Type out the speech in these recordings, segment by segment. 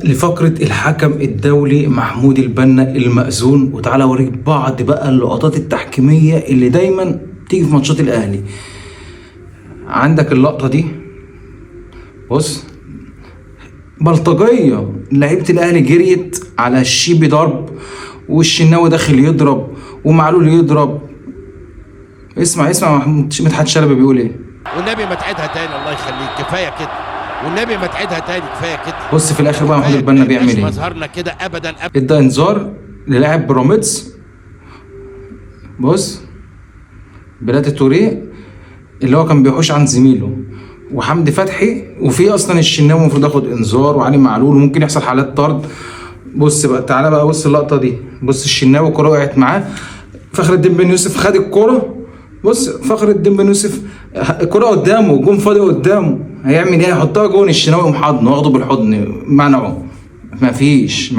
لفقرة الحكم الدولي محمود البنا المأذون، وتعالى اوريك بعض بقى اللقطات التحكيمية اللي دايما تيجي في ماتشات الاهلي. عندك اللقطة دي، بص، بلطجية لعيبة الاهلي جريت على الشيبي ضرب، والشناوي داخل يضرب، ومعلول يضرب. اسمع اسمع محمود مدحت شلبي بيقول ايه. والنبي ما تعيدها تاني، الله يخليك، كفاية كده، والنبي ما تعيدها تاني، كفاية كده. بص في الاخر بقى محمود البنا بيعمل ايه. مظهرنا كده ابدا ابدا. ادى انذار للاعب بيراميدز، بص بلاتي توريه اللي هو كان بيحوش عن زميله، وحمدي فتحي، وفي اصلا الشناوي المفروض ياخد انذار، وعلي معلول، وممكن يحصل حالات طرد. بص بقى، تعالى بقى بص اللقطة دي، بص الشناوي الكورة وقعت معاه، فخر الدين بن يوسف خد الكورة. بص فخر الدين بن يوسف الكورة قدامه، جون فاضي قدامه، هيعمل ايه؟ هيحطها جون. الشناوي قام حضنه، واخده بالحضن، منعه. مفيش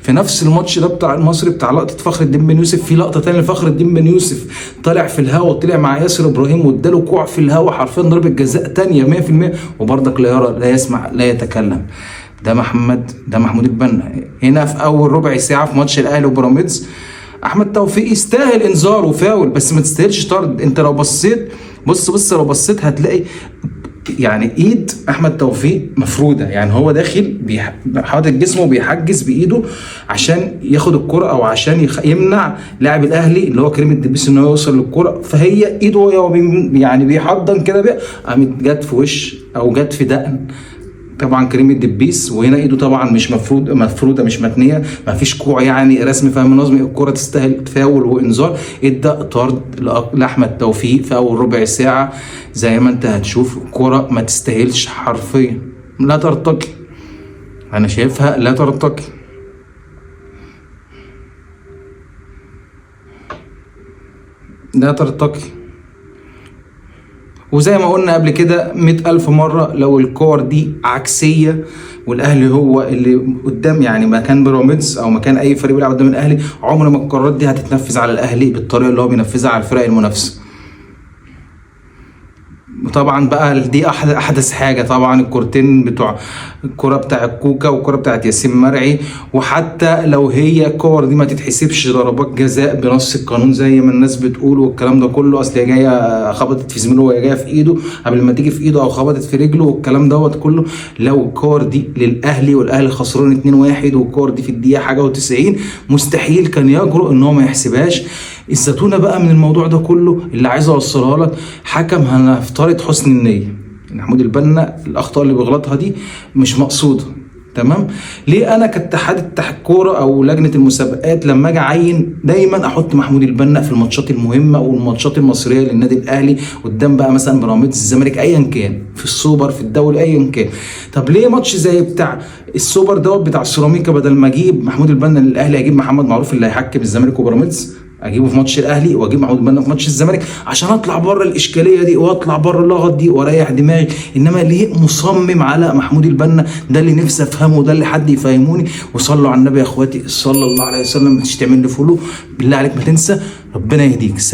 في نفس الماتش ده بتاع المصري بتاع لقطة فخر الدين بن يوسف، في لقطة تانية لفخر الدين بن يوسف طالع في الهوا، طلع مع ياسر ابراهيم واداله كوع في الهوا، حرفيا ضربه جزاء تانية 100%، وبرضك لا يرى لا يسمع لا يتكلم. ده محمد، ده محمود البنا هنا في اول ربع ساعة في ماتش الاهلي وبيراميدز. احمد توفيق يستاهل انذار وفاول، بس ما تستاهلش طرد. انت لو بصيت، بص لو بصيت هتلاقي يعني ايد احمد توفيق مفروده، يعني هو داخل حاطط جسمه بيحجز بايده عشان ياخد الكرة، او عشان يمنع لاعب الاهلي اللي هو كريم الدبيس ان هو يوصل للكرة، فهي ايده وهو يعني بيحضن كده قامت جت في وش او جت في دقن طبعا كريم الدبيس، وهنا ايده طبعا مش مفروده مش متنيه، ما فيش كوع يعني رسمي فاهم نظمي، الكره تستاهل فاول وانذار. ادى طرد لاحمد توفيق في اول ربع ساعة، زي ما انت هتشوف الكره ما تستاهلش حرفيا، لا ترتقي، انا شايفها لا ترتقي. لا ترتقي. وزي ما قلنا قبل كده 100,000 مرة، لو الكور دي عكسية والأهلي هو اللي قدام، يعني مكان بيراميدز أو مكان أي فريق بيلعب قدام الأهلي، عمر ما القرارات دي هتتنفذ على الأهلي بالطريقة اللي هو بينفذها على الفرق المنافسة. وطبعا بقى دي أحدث حاجة، طبعا الكورتين بتوع الكرة بتاع الكوكا والكرة بتاعت ياسين مرعي، وحتى لو هي الكور دي ما تتحسبش ضربات جزاء بنص القانون زي ما الناس بتقول والكلام ده كله، اصل هي جاية خبطت في زميله وهي جاية في ايده قبل ما تيجي في ايده، او خبطت في رجله والكلام دوت كله، لو الكور دي للاهلي والاهلي خسران 2-1 والكور دي في الدقيقة حاجة و90، مستحيل كان يجرؤ ان هو ما يحسبهاش. الزتونه بقى من الموضوع ده كله اللي عايز اوصلها لك، حكم هنفترض حسن النية، محمود البنا الاخطاء اللي بيغلطها دي مش مقصوده، تمام؟ ليه انا كاتحاد الكورة او لجنة المسابقات لما اجي اعين دايما احط محمود البنا في الماتشات المهمة والماتشات المصرية للنادي الاهلي قدام بقى مثلا بيراميدز الزمالك ايا كان، في السوبر في الدوري ايا كان. طب ليه ماتش زي بتاع السوبر دوت بتاع سيراميكا بدل ما اجيب محمود البنا للاهلي اجيب محمد معروف اللي هيحكم الزمالك وبيراميدز، اجيبه في ماتش الاهلي واجيب محمود البنا في ماتش الزمالك عشان اطلع بره الاشكالية دي واطلع بره اللغط دي واريح دماغي. انما ليه مصمم على محمود البنا؟ ده اللي نفسي افهمه، ده اللي حد يفهموني. وصلوا على النبي يا اخواتي صلى الله عليه وسلم، ما تنساش تعمل لي follow بالله عليك، ما تنسى، ربنا يهديك. سلام.